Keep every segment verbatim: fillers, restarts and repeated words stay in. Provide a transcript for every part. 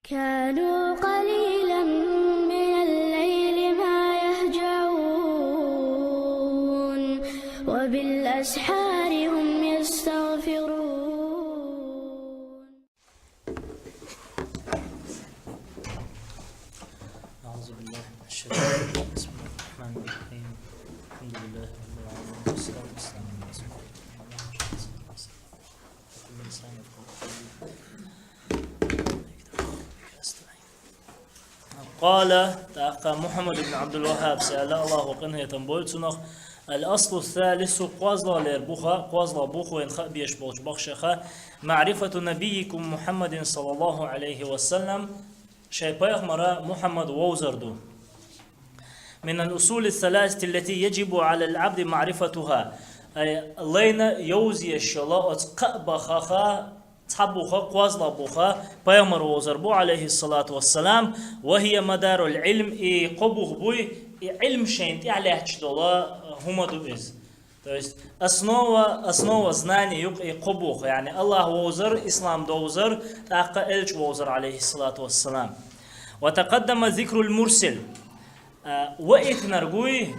كانوا قليلا من الليل ما يهجعون وبالأسحار هم يستغفرون. أعوذ بالله من الشيطان الرجيم. بسم الله الرحمن الرحيم. الحمد لله رب العالمين. والصلاة والسلام على رسول الله. قال, тӀаккха Мухьаммад ибн Ӏабдул-ВаххӀаб, Аллахьа къинхетам бойла цунах, الأصل الثالث, кхозлагӀа лер буха, кхозлагӀа бух вайна хаа безаш болча бахьанаша, معرفة نبيكم محمد صلى الله عليه وسلم, шоай пайхамара Мухьаммад вовзар ду. من الأصول الثلاثة التي يجب على العبد معرفتها. Ай, лайна йовза езаш йола оцу кхаа бахах цхьа бух, кхозлагӀа бух, пайхамар вовзар бу, عليه الصلاة والسلام, وهي مدار العلم, и кхо бух буй, и Ӏилма шайна тӀехь лаьтташ дола хӀума ду иза. То есть основа, основа знаний юкъа и кхо бух, яъни Аллахь вовзар, ислам довзар, тӀаккха элча вовзар, عليه الصلاة والسلام. وتقدم ذكر المرسل. А, ваийтинарг вуй,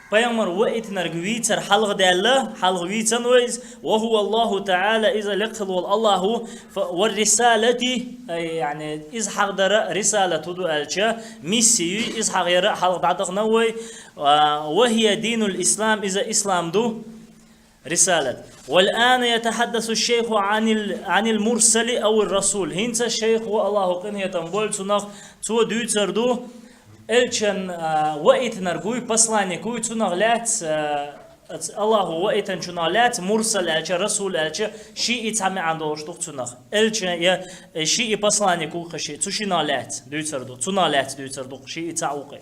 пайхамар ваийтинарг вийцар хьалха даьлла, хьалха вийцан вай иза, وهو الله تعالى, иза лекха хила волу Аллахьа, фа-, والرسالة, ай, яъни иза хьахадара рисалат ду аьлча, миссия юй, иза хьахаяра хьалха дӀадахана вай, а, وهي دين الإسلام, иза ислам ду, рисалат. والآن يتحدث الشيخ عن ال-، عن المرسل أو الرسول. ХӀинца шайхо, Аллахьа къинхетам бойла цунах, цо дуьйцар ду, элчан, а, ваийтинарг вуй, посланник вуй, цунах лаьцна, а, Аллахьа ваийтинчунах лаьцна, мурсал аьлча, расул аьлча, шиъ и цхьа маьӀна долуш ду-кх цунах. Элча я, э, шиъ и посланник ву-кх шиъ, цу шинах лаьцна дуьйцар ду, цунах лаьцна дуьйцар ду-кх, шиъ и цхьаъ ву-кх.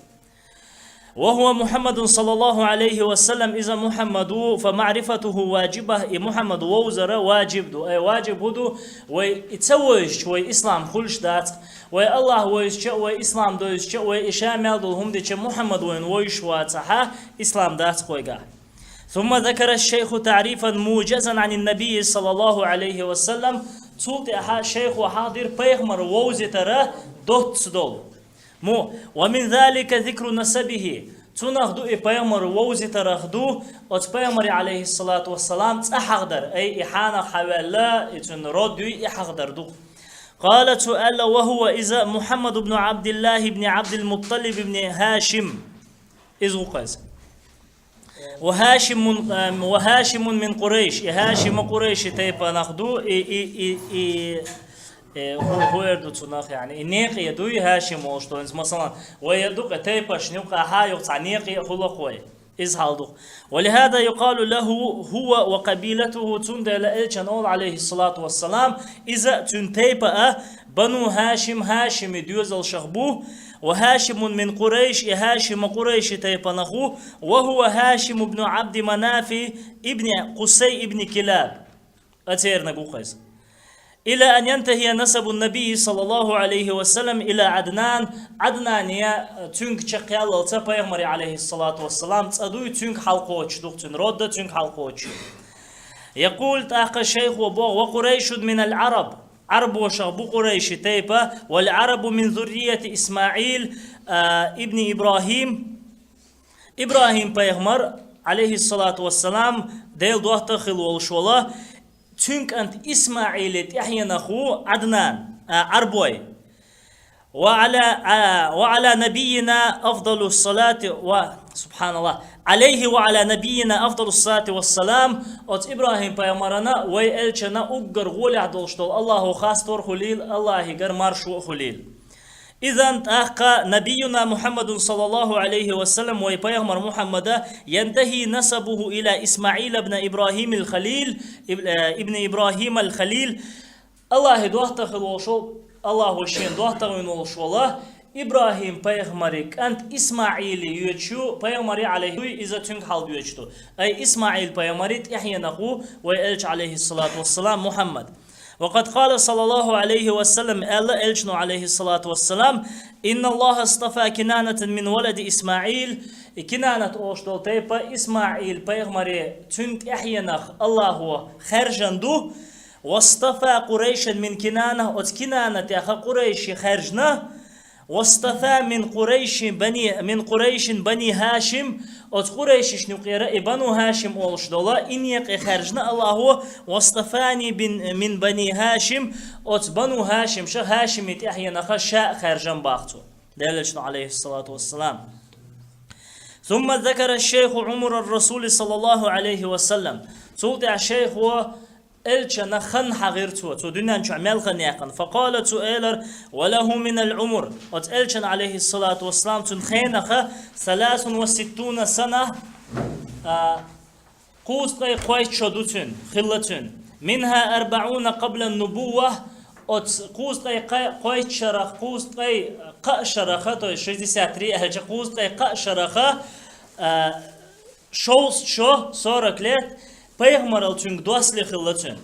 وهو محمد صلى الله عليه وسلم, иза Мухьаммад ву, فمعرفته واجبة, и Мухьаммад вовзар важиб ду. Ай, важиб хӀун ду, вай и ца вевзача, вай ислам хуьлуш дац-кх. Вай Аллахь вевзача, вай ислам довзача, вай и ша мел долу хӀума дича Мухьаммад вайна вовзаш вацахь, ислам дац-кх вайгахь. ثم ذكر الشيخ تعريفا موجزا عن النبي صلى الله عليه وسلم. Цул тӀаьхьа шайхо хьахдира пайхамар вовзийтар доцца долу. Му, ومن ذلك ذكر نسبه. Цунах ду и пайхамар вовзийтарх ду, оцу пайхамаре, عليه الصلاة والسلام, цӀа хьахдар, ай, и хьанах хьаваьлла, и цуьнан род юй, и хьахдар ду. قال, цо аьлла, وهو, иза, محمد بن عبد الله بن عبد المطلب بن هاشم. Иза ву-кх иза. وهاشم، آم، وهاشم من قريش. И ХӀашима къурайши тайпанах ду, и, и, и, и, э, хӀу-, хӀун эр ду цунах, яъни, и некъе дуй ХӀашим волуш долу. Масалан, вай эр ду-кх тайпашна юкъахь юха цхьа некъе хуьлу-кх вай. Иза хьал ду-кх. ولهذا يقال له هو وقبيلته, цундела элчан олу, عليه الصلاة والسلام, иза цуьнан тайпа а, Бану ХӀашим, ХӀашими доьзалшах бу, وهاشم من قريش, и ХӀашима къурайши тайпанах ву, وهو هاشم بن عبد مناف بن قصي بن كلاب. Ацернаг ву-кх иза. إلى أن ينتهي نسب النبي صلى الله عليه وسلم إلى عدنان, Ӏаднане цуьнга чекхъяллалца пайхамаре, عليه الصلاة والسلام, цӀа дуй, цуьнга хьалкхочуш ду-кх, цуьнан род а цуьнга хьалкхочуш. يقول, тӀаккха шайхо боху, وقريش من العرب. Ӏарбошах бу къурайши тайпа, والعرب من ذرية إسماعيل, а, ابن إبراهيم. ИбрахӀим-пайхамар, عليه الصلاة والسلام, Делан доттагӀа хила волуш волу, цуьнан кӀант ИсмаӀилан тӀаьхьенах ву Ӏаднан, а, Ӏарбой. وعلى، а, وعلى نبينا أفضل الصلاة و، سبحان الله، عليه وعلى نبينا أفضل الصلاة والسلام, оцу ИбрахӀим-пайхамарана, вай элчана уггар гӀолехь долуш долу АллахӀан хастор хуьлийла, АллахӀигара маршо а хуьлийла. إذن, тӀаккха, نبينا محمد صلى الله عليه وسلم, вай пайхамар Мухьаммада, ينتهي نسبه إلى إسماعيل بن إبراهيم الخليل، иб-, э, ибн ИбрахӀим ал-Халил, АллахӀан доттагӀа хила волуш волу, АллахӀа шен доттагӀа вина волуш волу, ИбрахӀим-пайхамаран кӀант ИсмаӀиле йоьдуш ю, пайхамаре, Ӏалайхи, иза цуьнга хьалдоьдуш ду. Ай ИсмаӀил-пайхамаран тӀаьхьенах ву вай элча, عليه الصلاة والسلام, Мухьаммад. وقد قال صلى الله عليه وسلم, аьлла элчано, عليه الصلاة والسلام: إن الله اصطفى كنانة من ولد إسماعيل. И Кинанат олуш долу тайпа ИсмаӀил-пайхамаре, цуьнан тӀаьхьенах АллахӀа хаьржина ду, واصطفى قريشا من كنانة, оцу Кинана тӀехь къурайши хаьржина, واصطفى من قريش بني, من قريش بني هاشم, оцу къурайшишна юкъера и Бану Хашим олуш долу, и некъе хаьржина Аллахо, واصطفاني بن, من بني هاشم, оцу Бану Хашимша, Хашими тӀаьхьенах ша а хаьржина боху цо. Деллачу, алейхиссалату вассалам. ثم ذكر الشيخ عمر الرسول صلى الله عليه وسلم. Цул тӀаьхьа шайхо элчанан хан хьахийра цо, цо дуьнен чохь мел хан яьккхина. فقال, цо элира: وله من العمر, оцу элчанан, алейхиссалату вассалам, цуьнан хенах ثلاث وستون سنة, а, кхузткъе кхойтта шо ду цуьнан, хилла цуьнан. منها أربعون قبل النبوة, оцу кхузткъе кхойтта шарах, кхузткъе кхаа шарах, то есть шестьдесят три аьлча, кхузткъе кхаа шарах, а, шовзткъа шо, сорок лет, пайхамаралла цуьнга доссале хилла цуьнан.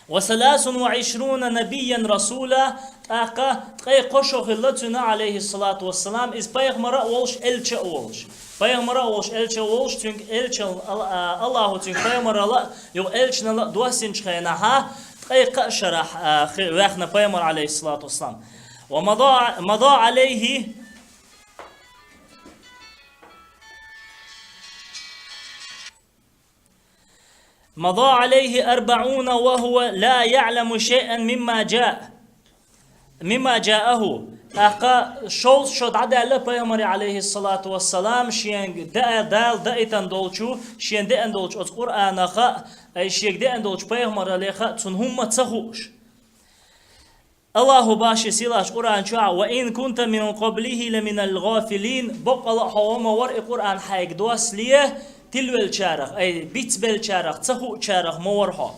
وثلاث وعشرون نبيا رسولا, тӀаккха ткъе кхо шо хилла цуьнан, алейхиссалату вассалам, иза пайхамар а волуш, элча а волуш. Пайхамар а волуш, элча а волуш, цуьнга элчал-, Ал-, а, Аллахо цуьнга пайхамаралла а, юха элчаналла а доссинчу хенахьа, ткъе кхаа шарахь, а, хи-, ваьхна пайхамар, алейхиссалату вассалам. ومضى، مضى عليه مضى عليه أربعون وهو لا يعلم شيئا مما جاء، مما جاءه. ТӀаккха шовзткъа шо дӀадаьлла пайхамаре, алейхиссалату вассалам, шен Дала даийтина долчу, шен деана долчу оцу Къуръанах а, ай шега деана долчу пайхамараллех а цунна хӀумма ца хууш. Аллахо боху шен сийлахьчу Къуръан чохь: وإن كنت من قبله لمن الغافلين, боккъала а хьо ма вара и Къуръан хьайга доссале тилвеллачарах, ай, бицбеллачарах, ца хуучарах ма вара хьо.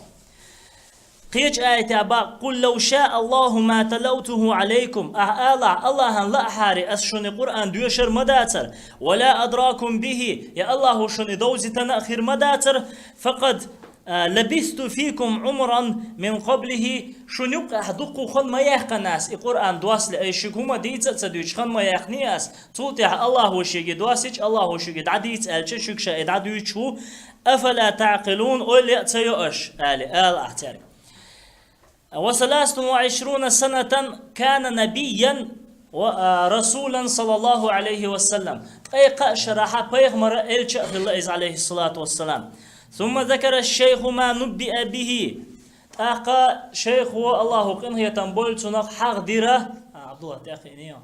Кхечу аятехь боху: قل لو شاء الله ما تلوته عليكم, ахь алахь, Аллахьан лаахьара ас шуна и Къуръан доьшур ма дацара, ولا أدراكم به, я Аллахо шуна и довзийтина а хир ма дацара, فقد а, لبثت فيكم عمرا من قبله, шуна юккъехь дуккха хан ма яьккхина ас и Къуръан доссале, ай шуьга хӀума дийца а ца дуьйцуш хан ма яьккхиний ас, цул тӀаьхьа Аллахо шега доссийча, Аллахо шуьга дӀадийца аьлча, шуьга ша и дӀадуьйцуш ву, أفلا تعقلون, ойла а ца йо аша, аьлла, ала ахь цаьрга. وثلاث وعشرون سنة كان نبيا و، а, رسولا صلى الله عليه وسلم. Ткъе кхаа шарахьа пайхамар а, элча а хилла иза, алейхиссалату вассалам. ثم ذكر الشيخ ما نبئ به. ТӀаккха шайхо, Аллахо къинхетам бойла цунах, хьахдира. А, Абдулла, тӀе а хиъний?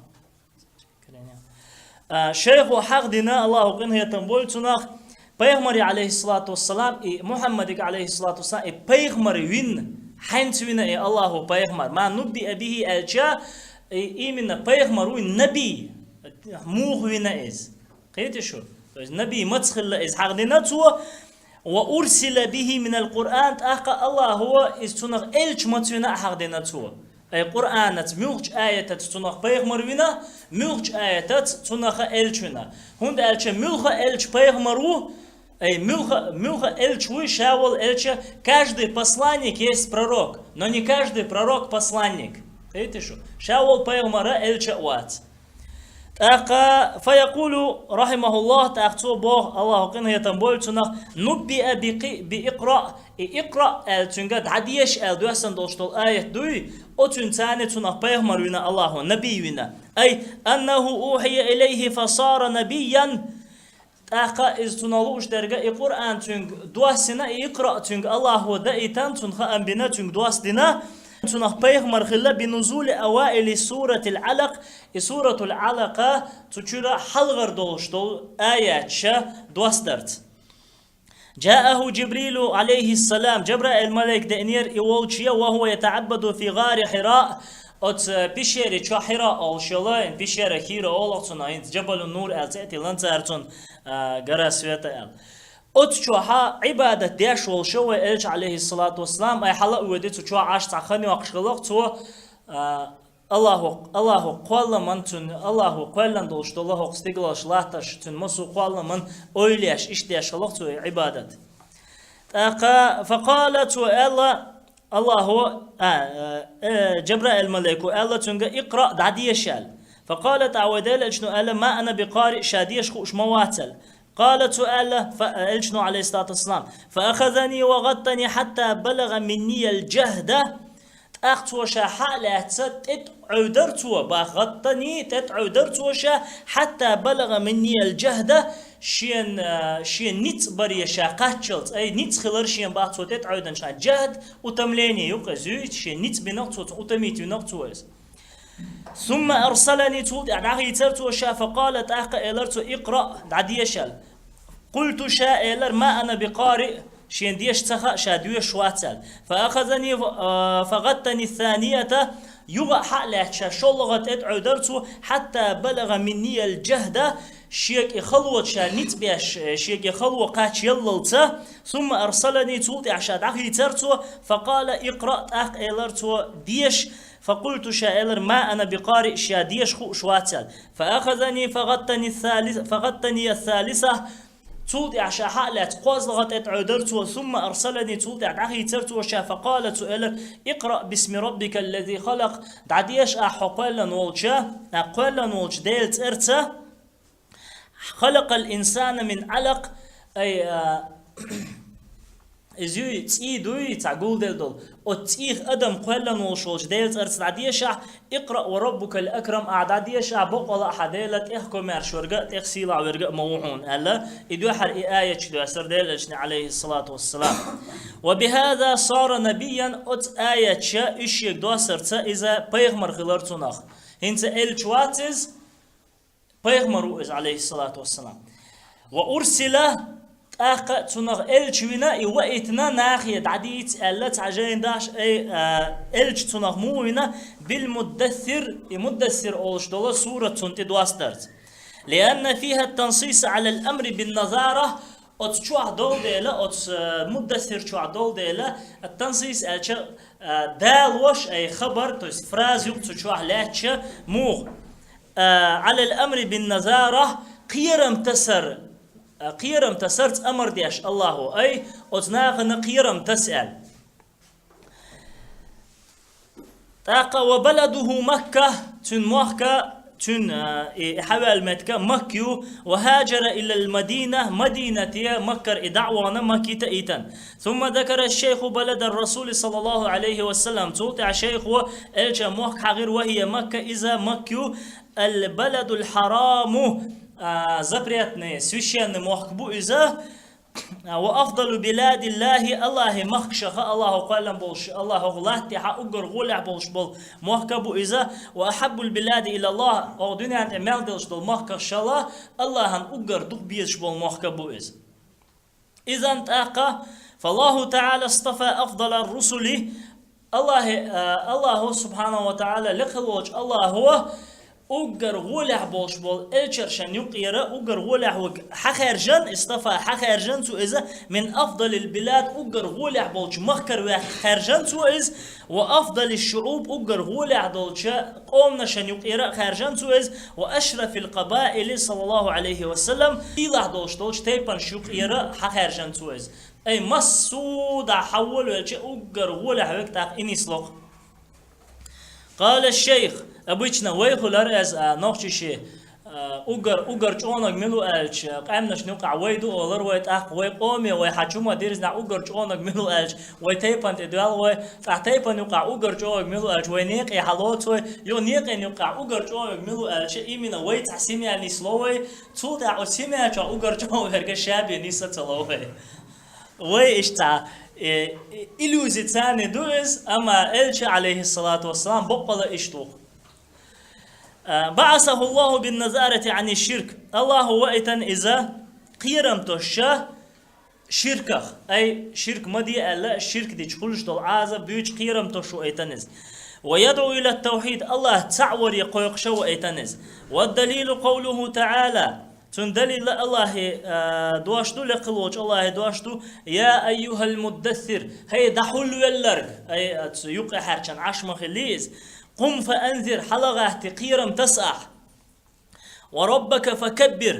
А, шайхо хьахдина, Аллахо къинхетам бойла цунах, пайхамаре, алейхиссалату вассалам, и Мухаммадига, алейхиссалату вассалам, и пайхамар вина, хьаьнца вина и Аллахо пайхамар. ما نبئ به аьлча, и именно пайхамар ву, наби, муха вина иза. Кхетий шу? То есть наби маца хилла иза хьахдина цо, وأرسل به من القرآن, тӀаккха Аллахо иза цунах элча маца вина а хьахдина цо. Ай Къуръанаца, муьлхачу аятаца цунах пайхамар вина, муьлхачу аятаца цунах а элча вина. ХӀунда аьлча муьлхха а элча пайхамар ву, ай муьлхха, муьлхха а элча вуй, ша волу элча, каждый посланник есть пророк, но не каждый пророк посланник. Кхетий шу? Ша волу пайхамар а элча а вац. ТӀаккха, فيقول رحمه الله, тӀаккха цо боху, Аллахо къинхетам бойла цунах: نبئ بق، بإقرأ, и икъраъ аьлла цуьнга дӀадеша аьлла доьссина долуш долу аят дуй, оцуьнца цунах пайхамар вина Аллахо, наби вина. أي أنه أوحي إليه فصار نبيا. ТӀаккха иза цунах лууш дерг, и Къуръан цуьнга доссина, и икъраъ цуьнга Аллахо даийтина, цунна хаам бина, цуьнга доссадина, цунах пайхамар хилла, بنزول أوائل سورة العلق, и Суратул Алакъа, цу чуьра хьалхара долуш долу аяташ доссадарца. جاءه جبريل عليه السلام, Джабраил малик деанера и волче, وهو يتعبد في غار حراء, оцу пещере чохь, Хьира олуш йолу пещера, Хьира олу цунах, хӀинца Джабалун Нур аьлла цӀе а тиллина цара цунна, а, гора света аьлла. Оцу чохь Ӏибадат деш волуш ву вай элча, алейхиссалату вассалам, ай хьала а воьдий, цу чохь Ӏаш цхьа хан йоккхуш хилла цо, а, Аллахо, Аллахо кхолламан цуьнан, Аллахо кхоьллина долуш долу хӀокху стигалш латташ, цуьнан массо а кхолламан ойла еш, иштта деш хилла цо и Ӏибадат. ТӀаккха, فقال, цо аьлла, Аллахо, а, э, э, Джабраил малико аьлла цуьнга: اقرأ, дӀадеша аьлла. فقال, тӀаккха вай Делан элчано аьлла: ما أنا بقارئ, ша деша хууш ма вац аьлла. قال, цо аьлла, фа-, элчано, عليه الصلاة والسلام: فأخذني وغطني حتى بلغ مني الجهد. ТӀаккха цо ша хьа а лаьцна, тӀетӀаӀовдир цо, бах, غطني, тӀетӀаӀовдир цо ша, حتى بلغ مني الجهد, шен, а, шен ницкъ баре ша кхаччалца, ай, ницкъ хилар шен, бах, цо тӀетӀаӀовдина ша. Джахд, утомление юкъе зуьйта, шен ницкъ бинарг цо, цо утомить винарг цо иза. ثم أرسلني, цул тӀаьхьа дӀахийцар цо ша, فقال, тӀаккха элар цо: اقرأ, дӀадеша аьлла. قلت, ша элар: ما أنا بقارئ, шен деша ца хаьа, ша доьшуш вац аьлла. فأخذني, а, فغطني الثانية, юха а хьа а лаьцна ша шоллагӀа тӀетӀаӀовдир цо, حتى بلغ مني الجهد, шега халонца ша ницкъ беш, шега хало кхаччалца. ثم أرسلني, цул тӀаьхьа ша дӀахийцар цо, فقال: اقرأ, тӀаккха элар цо: деша. فقلت, ша элар: ما أنا بقارئ, ша деша хууш вац аьлла. فأخذني فغطني الثالث-, فغطني الثالثة, цул тӀаьхьа ша хьа а лаьцна кхозлагӀа тӀетӀаӀовдир цо. ثم أرسلني, цул тӀаьхьа дӀахийцар цо ша, فقال, цо элар: اقرأ باسم ربك الذي خلق, дӀадеша ахь хьо кхоьллина волча, а, кхоьллина волча Даьла цӀерца. خلق الإنسان من علق, ай, а, иза юй, цӀий дуй, цхьа гулделла долу. Оцу цӀийх адам кхоьллина волуш волчу Делан цӀарца дӀадешахь, اقرأ وربك الأكرم, ахь дӀадешахь, боккъала а хьан Дела тӀех комаьрша верг а, тӀех сийлахь верг а ма ву хьуна, аьлла, и дуьххьара и аят чудоьссира Делан Элчане, عليه الصلاة والسلام. وبهذا صار نبيا, оцу аятаца, уьш шега доссарца, иза пайхамар хилар цунах. ХӀинца элча вац иза, пайхамар ву иза, عليه الصلاة والسلام. وأرسل, тӀаккха цунах элча вина, и ваийтина нахе дӀадийца аьлла цхьа жайна даш, ай, а, элча цунах муха вина, بالمدثر, и Муддассир олуш долу сурат цунна тӀе доссадарца. لأن فيها التنصيص على الأمر بالنظارة, оцу чохь долу дела, оцу, а, Муддассир чохь долу дела, ат-тансис аьлча, а, далош, ай, хабар, то есть фраза юкъа цу чохь лаьттача, муха? А, على الأمر بالنظارة, кхерам тасар, а, кхерам тасарца амар деш Аллахо, ай, оцу нахана кхерам таса аьлла. ТӀаккха وبلده مكة, цуьнан мохк, цуьнан, а, и хьаваьлла меттиг Макка ю, وهاجر إلى المدينة, Мадинате, Маккара и дӀа а вахана, Макка тӀе а йитина. ثم ذكر الشيخ بلد الرسول صلى الله عليه وسلم. Цул тӀаьхьа шайхо элчан мохк хьахийра, وهي مكة, иза Макка ю, البلد الحرام, а, запретный, священный мохк бу иза. وأفضل بلاد الله, Аллахьан махкашах Аллахо кхоьллина болуш, Аллахьан латта тӀехь уггар гӀолехь болуш болу мохк бу иза. وأحب البلاد إلى الله, оха дуьнен тӀе мел деллаш долу махкашал Аллахьан уггар дукха безаш болу мохк бу иза. إذن, тӀаккха, فالله تعالى اصطفى أفضل الرسل, Аллахье, а, Аллахо, субхьанаху ва таӀала, лекха волчу Аллахо уггар гӀолехь болуш болу элчаршна юкъера уггар гӀолехь верг хьахаьржина, اصطفى, хьахаьржина цо иза, من أفضل البلاد, уггар гӀолехь болчу махкара ваьхка хаьржина цо иза, وأفضل الشعوب, уггар гӀолехь долчу къоманашна юкъера а хаьржина цо иза, وأشرف القبائل, صلى الله عليه وسلم, сийлахь долуш долчу тайпанашна юкъера а хьахаьржина цо иза. Ай, массо а дӀа хьан волавелча, уггар гӀолехь верг тӀаккха и нисло-кх. قال الشيخ, обычно вай хуьлура иза, а, нохчий ши, а, уггар, уггар чӀогӀаниг мила ву аьлча, къаьмнашна юкъахь вай ду олура вай, тӀаккха вай къоме, вай хьан чу ма дирзинехь, уггар чӀогӀаниг мила ву аьлча, вай тайпана тӀе доьлху вай, тӀаккха тайпана юкъахь уггар чӀогӀаниг мила ву аьлча, вай некъе хьалоцу вай, йо, некъен юкъахь уггар чӀогӀаниг мила ву аьлча, именно вай цхьа семья нисло вай, цул тӀаьхьа оцу семья чохь уггар чӀогӀа верг ша бен нис а ца ло вай. Вай иштта, э, э, иллюзи царна ду иза, амма элча, عليه الصلاة والسلام, боккъала иштта ву-кх. Э, بعثه الله بالنزارة عن الشرك. Аллахо ваийтина иза кхерам тосуш ширках. Ай, ширк ма де аьлла, ширк дича хуьлуш долу Ӏазап буьйцуш кхерам тосуш ваийтина иза. ويدعو إلى التوحيد. Аллахь цхьаъ варе кхойкхуш ваийтина иза. والدليل قوله تعالى. Цуьнан далил Аллахьан, а, дош ду, лекха волчу Аллахьан дош ду: يا أيها المدثر, хӀей, дӀахьулвелларг, ай, оцу юккъехьарчан Ӏаш ма хилли иза, قم فأنذر, хьала гӀатти, кхерам таса ахь, وربك فكبر,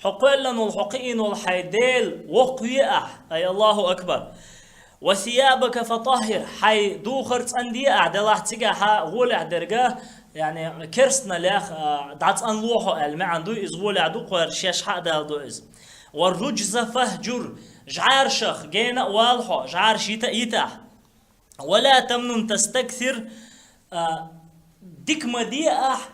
хьо кхоьллина волу, хьо кхиийна волу хьайн Дела воккхаве ахь, ай, الله أكبر, وثيابك فطهر, хьайн духар цӀанде ахь, делахь цигахь гӀолехь дерг, яъни, керстаналлех, а, дӀацӀанло хьо аьлла маьӀна ду, иза гӀолехь ду, кхойра шаьш хьа а даладо иза. والرجز فاهجر, жӀарашах гена а вала хьо, жӀараш йита а йита ахь. ولا تمنن تستكثر, а, дика ма де ахь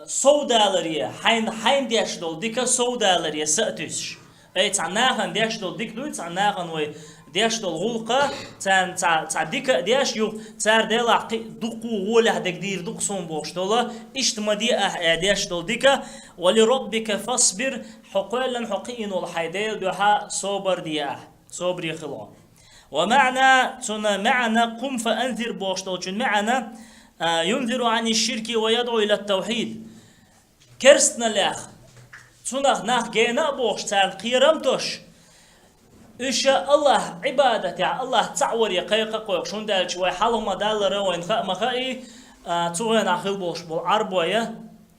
совдаларе, хьайна, хьайна деш долу дика совдаларе са а туьйсуш. Ай, цхьа нахана деш долу дика дуй, цхьа нахана вай деш долу гӀуллакх, царна цхьа, цхьа дика а деш, юха цара делахь кхин а дуккха а гӀолехь дерг дийр ду-кх суна бохуш долу, иштта ма де ахь, э, деш долу дика. ولربك فاصبر, хьо кхоьллина, хьо кхиийна волу хьайн Делан дуьхьа собар де ахь, собаре хила хьо. ومعنى, цуьнан маьӀна, قم فأنذر бохуш долчун маьӀна, а, ينذر عن الشرك ويدعو إلى التوحيد. Керстаналлех, цунах нах гена а бохуш, царна кхерам а тосуш, уьш Аллахь Ӏибадатехь, Аллахь цхьаъ варе кхайкха а кхойкхуш, хӀунда аьлча вай хьалха ма-даллара, вайна хаа ма-хаъий, а, цу гӀенахь хила болуш болу Ӏарбой,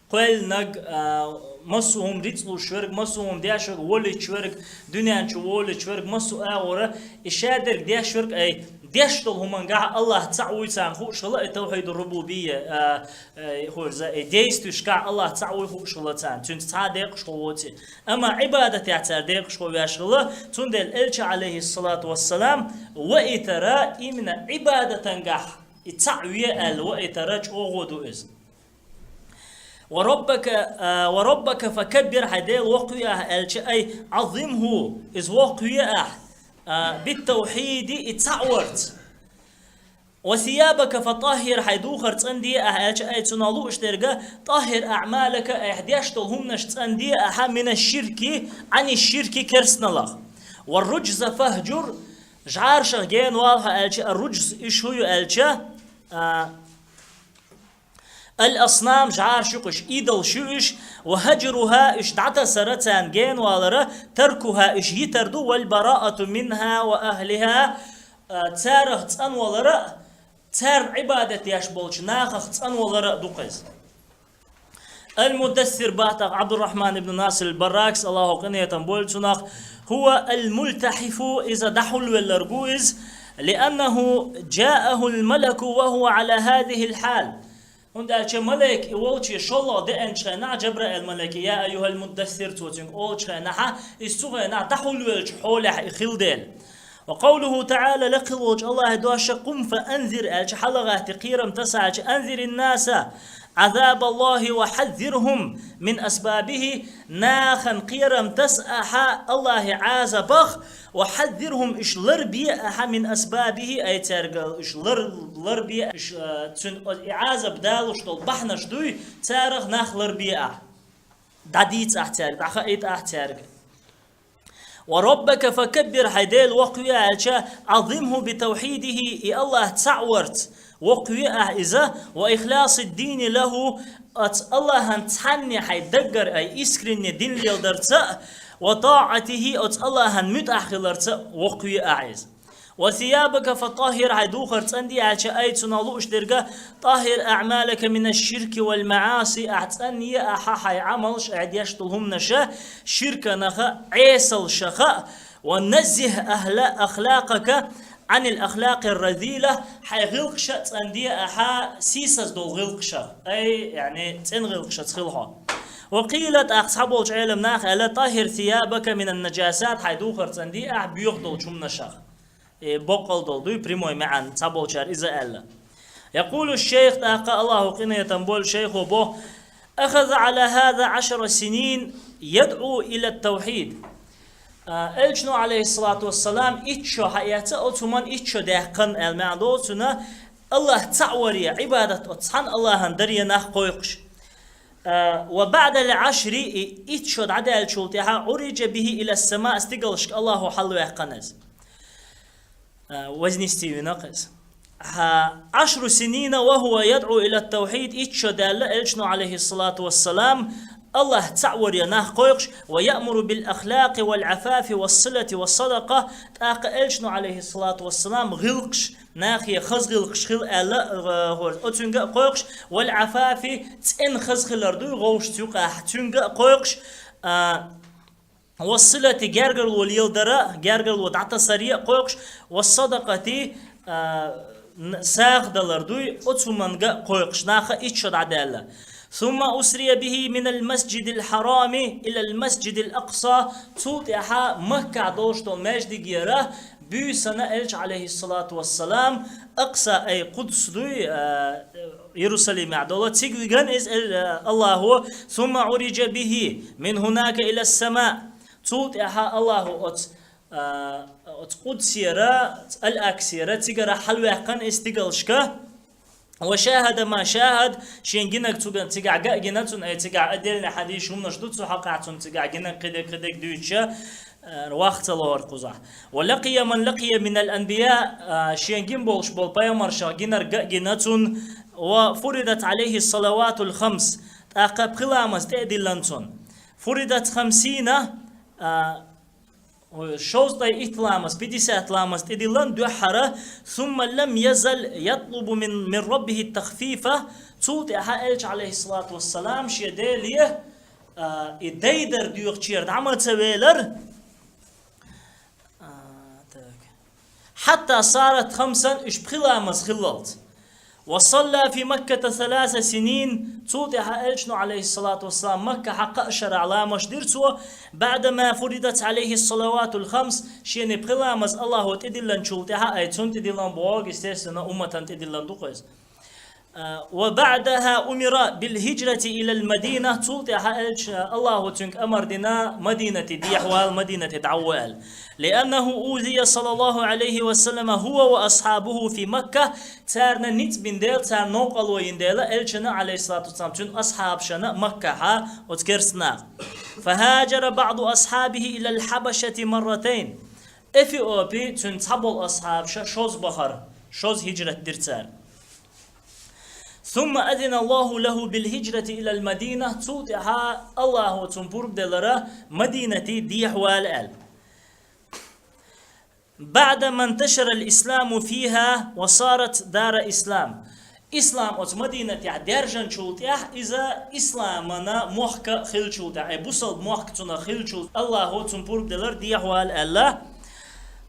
кхоьллинарг, а, массо а хӀума рицкъ луш верг, массо а хӀума деш верг, волуьйтуш верг, дуьнен чу волуьйтуш верг, массо а агӀора, и шадерг деш верг, ай, деш долу хӀумангахь Аллахь цхьаъ вуй царна хууш хила, и тавхьиду рубубийя, а, а, хӀорза, и действуьшкахь Аллахь цхьаъ вуй хууш хила царна, цуьнца цхьа а декъашхо воций. Амма Ӏибадатехь цара декъашхо веш хила, цундела Элча, алейхиссалату вассалам, ваийтара именно Ӏибадатангахь и цхьаъ ве аьлла ваийтара чӀогӀа ду иза. وربك, а, وربك فكبر, хьайн Дела воккхаве ахь аьлча, ай, عظمه, иза воккхаве ахь, а, بالتوحيد, и цхьаъ варца. وثيابك فطهر, хьайн духар цӀанде ахь аьлча, ай, цунах лууш дерг, طهر أعمالك, айхьа деш долу хӀуманаш цӀанде ахьа, من الشرك, عن الشرك, керстаналлех. والرجز فاهجر, жӀарашах гена вала хьо аьлча, الرجز, уьш хӀун ю аьлча, а, الأصنام, жӀараш ю-кх уьш, идолаш ю уьш, وهجرها, уьш дӀатасара, царна гена валара, تركها, уьш йитар ду, والبراءة منها وأهلها, а, царах цӀанвалара а, царна Ӏибадат деш болчу нахах цӀанвалара а ду-кх иза. Ал-Муддассир боху тӀаккха Ӏабдуррахьман ибн Насир ал-Барракис, Аллахьо къинхетам бойла цунах, هو الملتحف, иза дӀахьулвелларг ву иза, لأنه جاءه الملك وهو على هذه الحال. ХӀунда аьлча малайк и волче шолгӀа деанчу хенахь, Джабраил малайке, يا أيها المدثر, цо цуьнга олучу хенахь, иза цу хенахь дӀахьулвеллачу хьолехь и хилла дела. وقوله تعالى, лекха волчу Аллахьа дош, قم فأنذر аьлча, хьала гӀатта кхерам таса аьлча, أنذر الناس عذاب الله وحذرهم من أسبابه, нахана кхерам таса ахьа Аллахьан Ӏазабах, وحذرهم, уьш ларбе ахьа, من أسبابه, ай, цаьрга уьш лар-, ларбе, уьш, а, цуьнан и Ӏазаб далуш долу бахьанаш дуй, царах нах ларбе ахьа. ДӀадийца ахьа цаьрга, дӀахаийта ахьа цаьрга. وربك فكبر, хьайн Дела воккхаве аьлча, عظمه بتوحيده, и Аллахь цхьаъ варца воккхаве ахьа иза, وإخلاص الدين له, оцу Аллахьан цхьанне хьайн даггара, ай, искренне дин леладарца а, وطاعته, оцу Аллахьан муьтӀахь хиларца а воккхаве ахьа иза. وثيابك فطهر, хьайн духар цӀанде аьлча, ай, цунах лууш дерг, طهر أعمالك من الشرك والمعاصي, ахьа цӀанъе ахьа хьайн Ӏамалш, ахьа деш долу хӀуманаш, ширканаха, Ӏесалшаха, ونزه أهل أخلاقك عن الأخلاق الرذيلة, хьайн гӀиллакхаш а цӀанде ахьа сийсаз долу гӀиллакхашах, ай, яъни цӀена гӀиллакхашца хила хьо. وقيل, тӀаккха цхьаболчу Ӏелам наха аьлла, طهر ثيابك من النجاسات, хьайн духар цӀанде ахьа боьха долчу хӀуманашах. Э, боккъал долу дуй, прямой маьӀна, цхьаболчара иза аьлла. يقول الشيخ, тӀаккха Аллахьо къинхетам бойла шайхо бо, أخذ على هذا عشر سنين يدعو إلى التوحيد. А, Элчано, алейхиссалату вассалам, итт шо хьаэца, оцу хӀуманна итт шо даьккхина аьлла маьӀна долу цуьнан, Аллахь цхьаъ варе, Ӏибадат оцу цхьана Аллахьан даре нах кхойкхуш. А, وبعد العشر, и итт шо дӀадаьллачул тӀаьхьа, عرج به إلى السماء, стигалшка Аллахьо хьалаваьккхина иза. А, вознести вина-кх иза. Хьа, عشر سنين وهو يدعو إلى التوحيد, итт шо даьлла Элчано, алейхиссалату вассалам, Аллахь цхьаъ варе нах кхойкхуш, ويأمر بالأخلاق والعفاف والصلة والصدقة, тӀаккха Элчано, алейхиссалату вассалам, гӀиллакхаш, нахе хаза гӀиллакхаш хила аьлла, э, хӀор-, оцуьнга а кхойкхуш, والعفاف, цӀена хаза хилар дуй, вовшашца юкъахь, цуьнга а кхойкхуш, а, والصلة, гергарло леладара, гергарло дӀатасаре а кхойкхуш, والصدقة, а, н-, сагӀа далар дуй, оцу хӀуманга а кхойкхуш, наха итт шо дӀадаьлла. ثم أسري به من المسجد الحرام إلى المسجد الأقصى. Цул тӀаьхьа Маккахь долуш долу маьждигера буьйсана Элча, алейхиссалату вассалам, Акъса, ай Къудс дуй, а, Иерусалимехь долу, цига виган иза, Эл-, а, Аллахо. ثم عرج به من هناك إلى السماء. Цул тӀаьхьа Аллахо оцу, а, оцу Къудсера, Ал-Аксера, цигара хьалаваьккхина иза стигалшка. وشاهد ما شاهد, шен гинарг цуьнан цигахь ган а гина цунна, ай цигахь отдельный хьадис, хӀуманаш ду цу хьокъехь, цунна цигахь гинарг кхидерг, кхидерг дуьйцуча, э, вахча ца лору кхузахь. ولقي من لقي من الأنبياء, э, шен гина болуш болу пайхамаршах гинарг ган а гина цунна. وفرضت عليه الصلوات الخمس, тӀаккха пхи ламаз тӀе а диллина цунна. فرضت خمسين, э, Ой, шовзткъе итт ламаз, пятьдесят ламаз тӀедиллина дуьххьара, ثم لم يزل يطلب من، من ربه التخفيف, цул тӀаьхьа Элча, алейхиссалату вассалам, шен Деле, а, и дайдар доьхучера дӀа ма ца велара. А, так. حتى صارت خمسا, уьш пхи ламаз хиллалц. وصلى في مكة ثلاث سنين, цул тӀаьхьа Элчано, алейхиссалату вассалам, Маккахь кхаа шарахь ламазаш дира цо, بعدما فرضت عليه الصلوات الخمس, шена пхи ламаз Аллахо тӀедиллинчул тӀаьхьа, ай цунна тӀедиллина боху, естественно, умматана тӀедиллина ду-кх иза. А, وبعدها أمر بالهجرة إلى المدينة, цул тӀаьхьа Элча-, Аллахо цуьнга амар дина Мадинате дехьавала, Мадинате дӀавала аьлла. لأنه أوذي صلى الله عليه وسلم هو وأصحابه في مكة, царна ницкъ бина дела, царна новкъарло йина дела, Элчана, алейхиссалату вассалам, цуьнан асхьабашна Маккахьа оцу керста наха. فهاجر بعض أصحابه إلى الحبشة مرتين. Эфиопе цуьнан цхьаболу асхьабаша шозза бахара, шозза хӀижрат дира цара. ثم أذن الله له بالهجرة إلى المدينة, цул тӀаьхьа Аллахо цунна пурба делара Мадинате дехьавала аьлла. بعدما انتشر الإسلام فيها وصارت دار إسلام. Ислам оцу Мадинатехь даьржинчул тӀаьхьа, иза исламана мохк хиллачул тӀаьхьа, э, бусалба мохк цунах хиллачул, Аллахо цунна пурба делара дехьавала аьлла.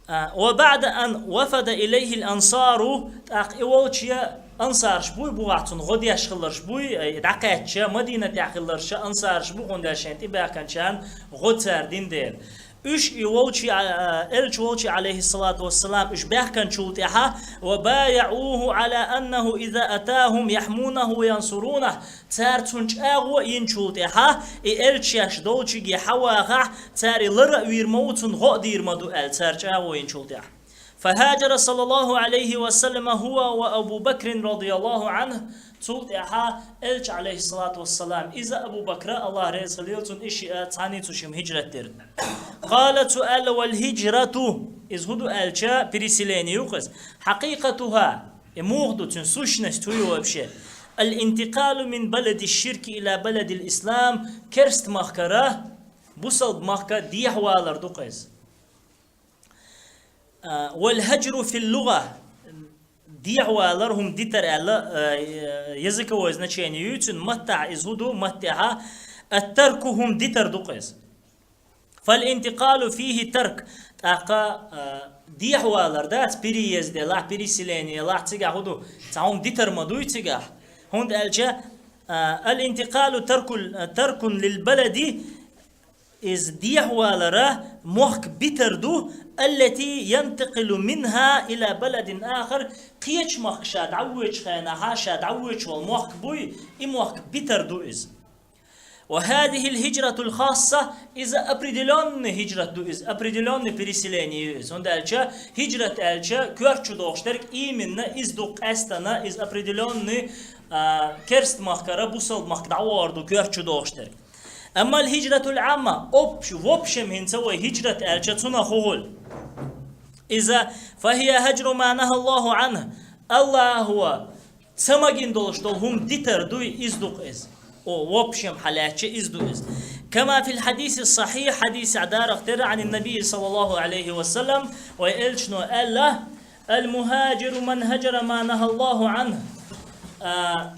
А, وبعد أن وفد إليه الأنصار, тӀаккха и волче ансарш буй, бухахь цунна гӀо деш хилларш буй, э, дӀакхаьчча, Мадинатехь хилларш ансарш бу, хӀунда аьлча шайна тӀебаьхкинчарна гӀо цара дина дела. Уьш и волчи, а, а, Элча волчи, алейхиссалату вассалам, уьш баьхкинчул тӀаьхьа, وبايعوه على أنه إذا أتاهم يحمونه وينصرونه, цара цунна чӀагӀо а йинчул тӀаьхьа, и Элча шаьш долчуьнга хьавахахь, цара и лар а вийр ма ву, цунна гӀо а дийр ма ду аьлла, цара чӀагӀо йинчул тӀаьхьа. فهاجر صلى الله عليه وسلم هو وأبو بكر رضي الله عنه. Цул тӀаьхьа Элча, алейхиссалату вассалам, иза Абу Бакра, Аллах реза хилийла цунна, и шиъ а цхьаьний цу шимма хӀижрат дира. قال, цо аьлла, والهجرة, иза хӀун ду аьлча, переселение ю-кх иза. حقيقتها, и муха ду, цуьнан сущность хӀун ю вообще? الانتقال من بلد الشرك إلى بلد الإسلام, керста махкара бусалба махка дехьавалар ду-кх иза. А, والهجر في اللغة, дехьавалар, хӀума дитар аьлла, а, языковое значение ю цуьнан, маттахь иза хӀун ду, маттехьа, الترك, хӀума дитар ду-кх иза. فالانتقال فيه ترك, тӀаккха, а, дехьавалар дац, переезд елахь, переселение елахь, цигахь хӀун ду, цхьа хӀума дитар ма дуй цигахь. ХӀунда аьлча, а, الانتقال ترك، ترك للبلد, иза дехьавалара мохк битар ду, التي ينتقل منها إلى بلد آخر, кхечу махка ша дӀавоьдучу хенахьа, ша дӀавоьдуш волу мохк буй, и мохк битар ду иза. وهذه الهجرة الخاصة, иза определённый хӀижрат ду иза, определённый переселение ю иза. ХӀунда аьлча хӀижрат аьлча коьрта чу дохуш дерг именно иза ду, къаьстина иза определённый, а, керста махкара бусалба махка дӀавахар ду коьрта чу дохуш дерг. أما الهجرة العامة, общ-, в общем, хӀинца вай хӀижрат аьлча, цунах хӀун хуьлу? Иза, فهي هجر ما نهى الله عنه. Аллахо ца магийна долуш долу хӀума дитар дуй, иза ду-кх иза. О, в общем хьалаьцча, иза ду иза. كما في الحديث الصحيح, хьадисехь дарах тера, عن النبي صلى الله عليه وسلم, вай Элчано аьлла, المهاجر من هجر ما نهى الله عنه. А,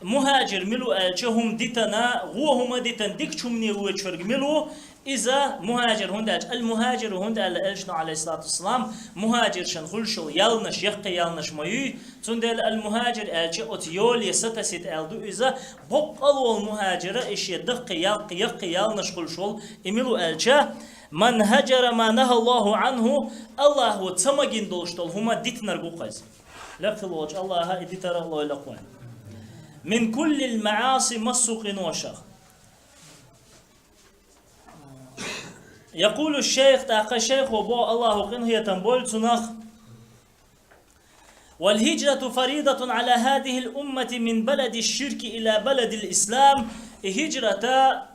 мухӀажир мила ву аьлча, хӀума дитана, вон хӀума дитана, дикачу хӀумане воьдуш верг мила ву, Иза мухӀажир хӀунда аьлча, ал-мухӀажиру хӀунда аьлла Элчано, Ӏалайхиссалату вассалам, мухӀажиршан хуьлуш йолу ялнаш, яккхий ялнаш ма юй, цундела ал-мухӀажир аьлча оцу йоле сатасийта аьлла ду иза, боккъал волу мухӀажира и шен даккхий, яккхий, яккхий ялнаш хуьлуш волу, и мила ву аьлча, ман хӀаджара ма нахӀа Аллаху Ӏанху, Аллахо ца магийна долуш долу хӀума дитинарг ву-кх иза. Лекха хила волчу Аллаха и дитар а лойла-кх вайн. Мин куллил маӀаси, массо а къиношах. Якъулу шайх, тӀаккха шайхо боху, Аллахо къинхетам бойла цунах: «Вал хиджрату фаридатун Ӏала хазихил уммати мин балади ширки ила баладил ислам». И хиджрата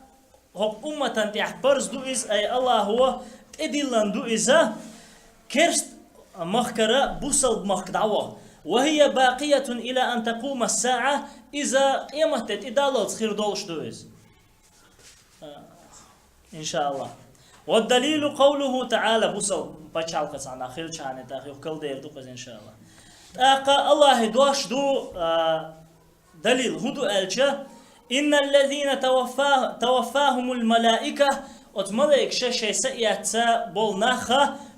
хӀокху умматан тӀехь парз ду иза, ай Аллахо тӀедиллина ду иза, керст махкара бусалба махка дӀаваха. «Ва хия бакъиятун ила ан такъума ас-саӀа», иза къематде тӀедаллалц хир долуш ду иза. Иншааллах. «Ва далилу къавлуху таӀала», бусалба пачхьалкхаца нах хилчахьана тӀаккха юха калдер ду-кх иза, иншааллах. ТӀаккха Аллахьан дош ду, а, далил хӀун ду аьлча: «Инналлазина таваффа-, таваффахумул малаика», оцу малайкаша шайн са эцна болу нах,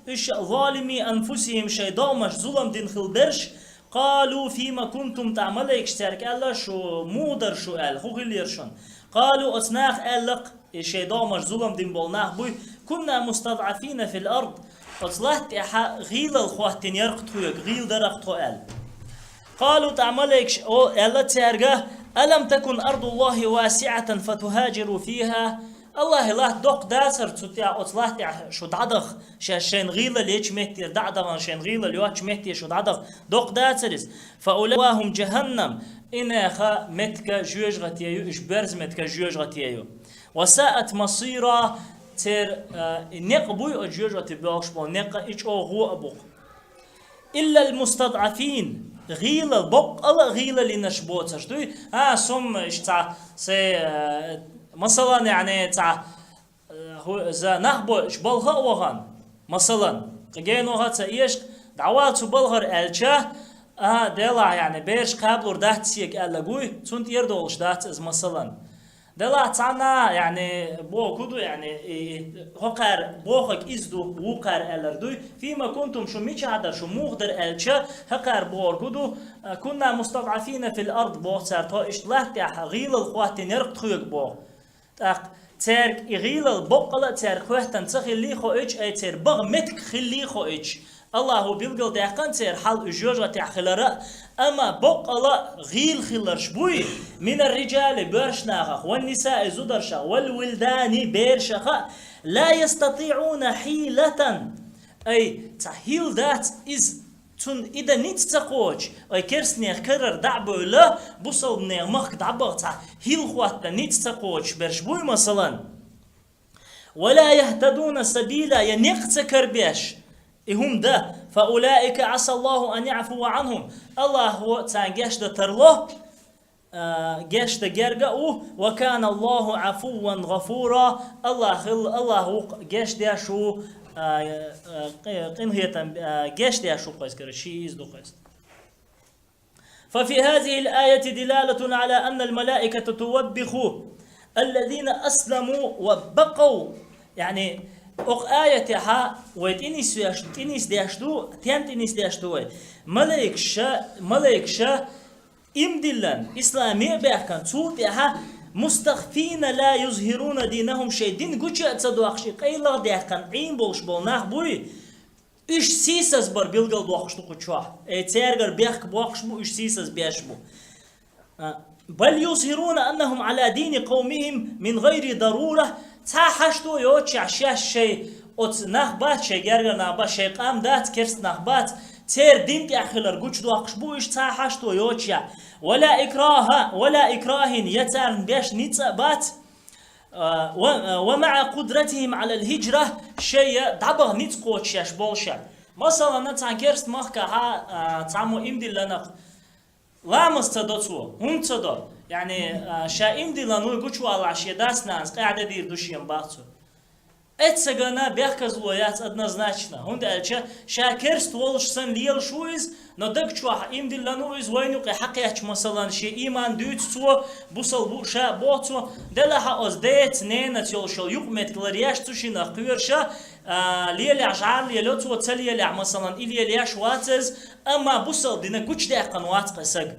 уьш, «залими анфусихим», шайн догӀмаш зулам дина хила берш, «къалу фима кунтум», тӀаккха малайкаша цаьрга аьлла: «Шу муха дара шу?» аьлла, «ХӀун хиллера шуна?» «Къалу», оцу наха аьлла-кх, и шайн догӀмаш зулам дина болу нах буй: «Кунна мустадӀафина фил ард». Оцу латта тӀехь гӀийлалла хӀоттийна яра-кх тхоьга, гӀийла дара-кх тхо аьлла. «Къалу», тӀаккха малайкаша о, аьлла цаьрга: «Алам такун ардуллахи васиӀатан фатухаджиру фиха». Аллахьан латта доккха дацара цу тӀехь, оцу латта тӀехь шу дӀадаха, шаьш шайна гӀийлалла ечу меттера дӀа а дахана, шайна гӀийлалла йоцчу метте шу дӀадаха, доккха дацара иза. «Фа маъвахум джаханнам», и нехан меттиг жоьжахати ю, уьш боьрзу меттиг жоьжахати ю. «Ва саат масира», церан, а, и некъ буй, оцу жоьжахати боьлхуш болу некъ, и чӀогӀа гӀо а бу-кх. «Иллал мустадӀафин», гӀийлалла, боккъал а гӀийлаллинарш боцурш дуй. А, со-м иштта цхьа, се, а, масалан, яӀни, цхьа, а, хӀу-, за нах бо, уьш балха а вахана, масалан, кхин генахь а ца эшкъа, дӀавала цу балхара аьлча, а, делахь, яӀни, бераш кхаблур дац соьга аьлларг вуй, цунна тӀера долуш дац иза, масалан. Делахь цхьанна, яӀни, бохург ду, яӀни, и, и, хӀокхара бохург иза ду, вукхара аьлларг дуй. «Фима кунтум», шу мичахь дара, шу муха дара аьлча, хӀокхара бохург ду, «Кунна мустадӀафина фил ард», боху цара, тхо иштта латта тӀехь гӀийлалла хӀоттийна яра-кх тхоьга боху. ТӀаккха цаьрга и гӀийлалла боккъал а цаьрга хӀоьттина ца хиллий хоуьйтуш, ай церан баха меттиг хиллий хоуьйтуш, Аллахо билгалдаьккхина церан хьал уьш жоьжахатехь хилар а, амма боккъал а гӀийла хилларш буй, «минар риджали», боьрша нахах, «ван нисаи», зударшах, «вал вилдани», берашах а, «ла ястатиӀуна хьилатан», ай, цхьа хӀилла дац иза, цунна и дан ницкъ ца кхочуш, ай, керстанех карара дӀа а бевлла, бусалбанех махка дӀабаха цхьа хӀилла хӀотта ницкъ ца кхочуш берш буй, масалан. «Ва ла яхтадуна сабила», я некъ ца карабеш, и хӀума дан, «фа улаика Ӏаса Аллаху ан яӀфува Ӏанхум», Аллахо царна гечдан тарло, а, гечдан герга а ву, «ва кана Аллаху Ӏафуван гӀафура», Аллах хилла, Аллах ву-кх гечдеш ву, а, а, къи-, къинхетам, а, гечдеш ву-кх иза, кара, ши иза ду-кх иза. «Фа фи хазихил аятин дилалатун Ӏала аннал малаиката туваббиху аллазина асламу ва бакъав». ЯӀни, окху аятехь вай тӀе нисвеш, тӀе нисдеш ду, тен тӀе нисдеш ду вай. Малайкаша, малайкаша иман диллина, исламе а баьхкина, цул тӀаьхьа, «мустахфина ла юзхируна динахум», шайн дин гуча а ца доккхуш, и къайлаха даьккхина Ӏийна болуш болу нах буй, уьш сийсаз бар билгал доккхуш ду кху чохь. Эй, цаьргара бехк боккхуш бу, уьш сийсаз беш бу. А, «бал юзхируна аннахум Ӏала дини къавмихим мин гӀайри дарура». Цхьа хьашто йоцушехь шаьш шайн оцу нах бац, шайн гергара нах бац, шайн къам дац, керста нах бац, церан дин тӀехь хилар гучудоккхуш бу уьш цхьа хьашто йоцушехь. «Ва ла икраха, ва ла икрахин», я царна беш ницкъ а бац. А, «ва, ва маӀа къудратихим Ӏалал хиджра», шайн дӀабаха ницкъ кхочуш шаьш болушехь. Масалан, цхьана керста махкахь, а, цхьаммо иман диллинарг, ламаз ца до цо, хӀунда ца до? ЯӀни, а, ша иман диллина вуй гучувалахь шен дас-нанас къаьхьа де дийр ду шена бах цо. Эццагана бехказло яц однозначно. ХӀунда аьлча, ша керст волуш санна лелаш ву иза, но даг чохь имдиллан ву иза, вайна юкъе хьакхечча, масалан, шен ийман дуьйцу цо, бусалба ву ша боху цо, делахь а оцу деца, ненаца йолуш йолу юкъаметтиг ларъеш цу шинах кхоьруш, а, лелехь жӀар лело цо, ца лелехь, масалан, и лелош вац иза, амма бусалба динан гучудаьккхина вац кхин саг.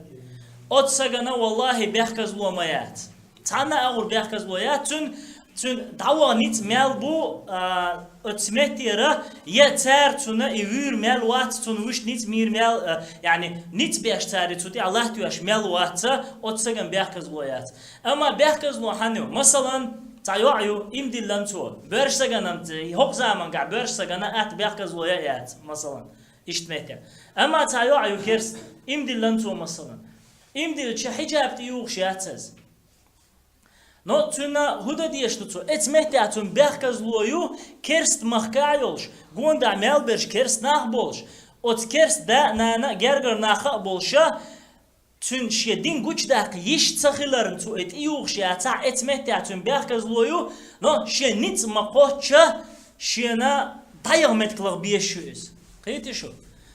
Оцу сагана, валлахӀи, бехказло ма яц. Цхьанна а агӀор бехказло яц, цуьнан, цуьнан дӀаваха ницкъ мел бу, а, оцу меттера, я цара цунна и вуьйр мел вац, цунна вуьшта ницкъ мийр мел, а, яъни ницкъ беш цара цу тӀехь латтош мел вац, оцу сагана бехказло яц. Амма бехказло хьан ю? Масалан, цхьа йоӀ ю, имдиллан цо. Боьрша сагана, хӀокху заманчохь боьрша сагана атта бехказло я а яц, масалан, иштта меттехь. Амма цхьа йоӀ ю керст, имдиллан цо, масалан. Имдиллича хьиджаб тӀеюхуш яц иза. Но цуьнан хӀун дан дезаш ду цо? Эцу меттехь цунна бехказло ю, керст махка а йолуш, гондахь мел берш керст нах а болуш, оцу керст да а, нана а, гергара нах а болуша, цуьнан шен дин гучудаккха йиш ца хиларна цо и тӀеюхуш яцахь, эцу меттехь цуьнан бехказло ю, но шен ницкъ ма кхоччу, шена дӀаяха меттиг лаха безаш ю иза. Кхетий шу?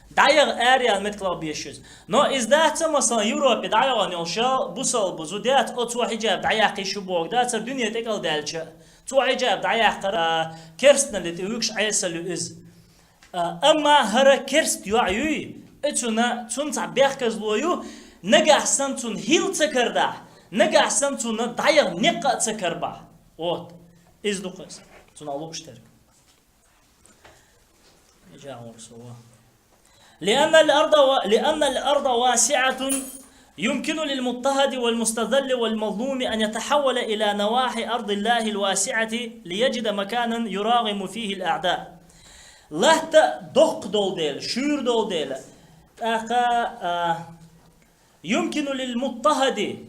ДӀаяха араяла меттиг лаха безаш ю иза. Но иза дац, масалан, Европе дӀайогӀун йолуш бусалба зуда яц, оцо хьиджаб дӀаяккха йиш ю бохург дац, дуьне тӀекӀалдаьлча. Цо хьиджаб дӀаяьккхар, а, керстаналли тӀе вуьгуш Ӏесалла ю иза. А, амма хӀара керст йоӀ юй, и цунна, цунна цхьа бехказло ю, нагахь санна цунна хӀилла ца карадахь, нагахь санна цунна дӀаяха некъ а ца карабахь. Вот. Иза ду-кх иза. Цунах лууш дерг. لأن الأرض و-، لأن الأرض واسعة، يمكن للمضطهد والمستذل والمظلوم أن يتحول إلى نواحي أرض الله الواسعة ليجد مكانا يراغم فيه الأعداء. Латта доккха долу дела, шуьйра долу дела. ТӀаккха, а, يمكن للمضطهد,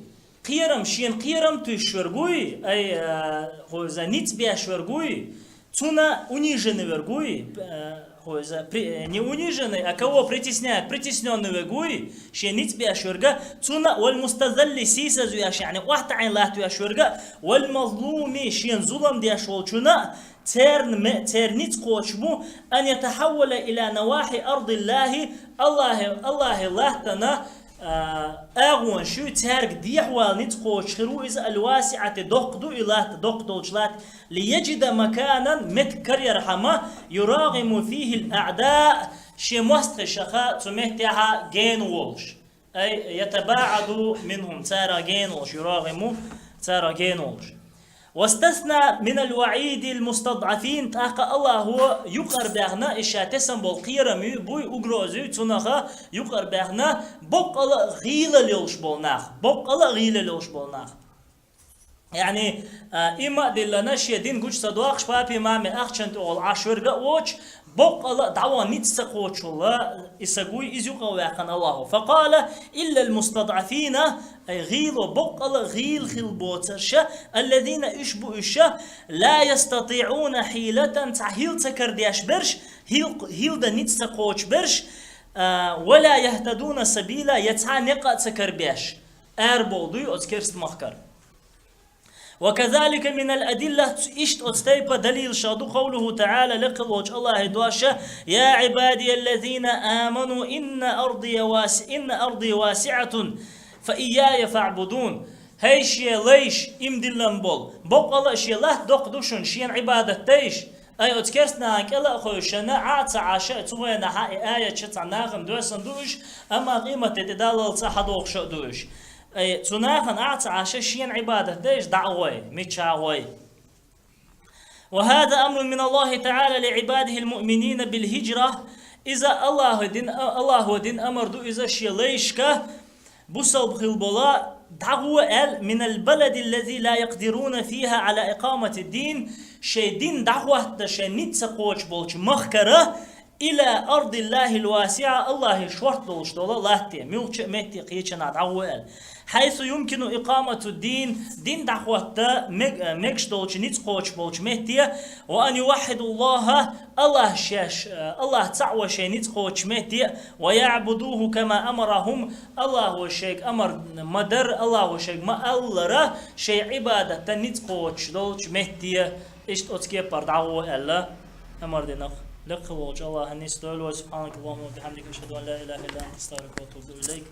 кхерам, шена кхерам туьйсуш верг вуй, ай, а, хӀу иза ницкъ беш верг вуй, цунна униженный верг вуй, а, хӀу иза при-, не униженный, а кого притесняют, притеснённый верг вуй, шен ницкъ беш верг, цунна, والمستذل, сийсазвеш, яъни охьатаӀийна латтавеш верг, والمظلوم, шена зулам деш волчунна, церан ме-, церан ницкъ кхочуш бу, أن يتحول إلى نواحي أرض الله, Аллахье, Аллахье латтана, а, агӀонаш ю, цаьрга дехьавала ницкъ кхочуш хир ву иза, الواسعة, доккха ду и латта, доккха долчу латта, ليجد مكانا, меттиг караярхьама, يراغم فيه الأعداء, шен мостагӀашха цу меттехьа гена волуш. أي يتباعد منهم, царах гена волуш, يراغم, царах гена волуш. واستثنى من الوعيد المستضعفين, тӀаккха Аллахьо юкъара баьхна, и ша тесна болу кхерам ю, буй, угроза ю, цунах юкъара баьхна, боккъала а гӀийлалла йолуш болу нах, боккъала а гӀийлалла йолуш болу нах. Яъни, а, иман а диллина, шен дин гучу ца доккхуш, папи-мами ахчанна тӀехула Ӏаш верг а воцуш, боккъала а дӀаван ницкъ ца кхочуш волу и саг вуй, иза юкъа ваьккхина Аллахьо. فقال: إلا المستضعفين, ай гӀийло, боккъала а гӀийла хилла боцурш, الذين, уьш бу уьш, لا يستطيعون حيلة, цхьа хӀилла ца карадеш берш, хӀил-, хӀилла дан ницкъ ца кхочуш берш, а, ولا يهتدون سبيلا, я цхьа некъ а ца карабеш, арабовла дуй оцу керста махкара. وكذلك من الأدلة, иштта оцу тайпа далилашах ду, قوله تعالى, лекха волчу Аллахьан дош: يا عبادي الذين آمنوا إن أرضي واس-، إن أرضي واسعة فإياي فاعبدون. ХӀей шен лайш, иман диллина болу, боккъала а шен латта доккха ду шуна, шена Ӏибадат дайша. Ай, оцу керстанашна кӀела а хевшина, Ӏа а ца Ӏаш, цу хенахь и аят ша цхьа нахана доьссина ду уьш, амма къематде тӀедаллалц а хьадохуш а ду уьш. Ай, цу нахана Ӏа а ца Ӏаш, шена Ӏибадат дайша дӀа а гӀой, мичча а гӀой. وهذا أمر من الله تعالى لعباده المؤمنين بالهجرة. Иза Аллахьо дин, Аллахьо дин амар ду иза шен лайшка, бусалба хилла бола, дӀагӀо аьлла, من البلد الذي لا يقدرون فيها على إقامة الدين, шайн дин дӀахӀотта шайн ницкъ ца кхочуш болчу махкара, إلى أرض الله الواسعة, Аллахьан шорта долуш долу латте, муьлххачу а метте кхечанхьа дӀагӀо аьлла. حيث يمكن إقامة الدين, дин дӀахӀотта мег-, мегаш долчу, ницкъ кхочуш болчу метте, وأن يوحدوا الله, Аллахь шаьш, Аллахь цхьаъ ван шайн ницкъ кхочуш метте, ويعبدوه كما أمرهم, Аллахьо шайга амар ма-дарра, Аллахьо шайга ма-аллара, шайн Ӏибадатан ницкъ кхочуш долчу метте. Иштта оцу кепара дӀагӀо аьлла, амар динах. Лекха волчу Аллахьан нисдойла вай. سبحانك اللهم وبحمدك، أشهد أن لا إله إلا أنت، أستغفرك وأتوب إليك.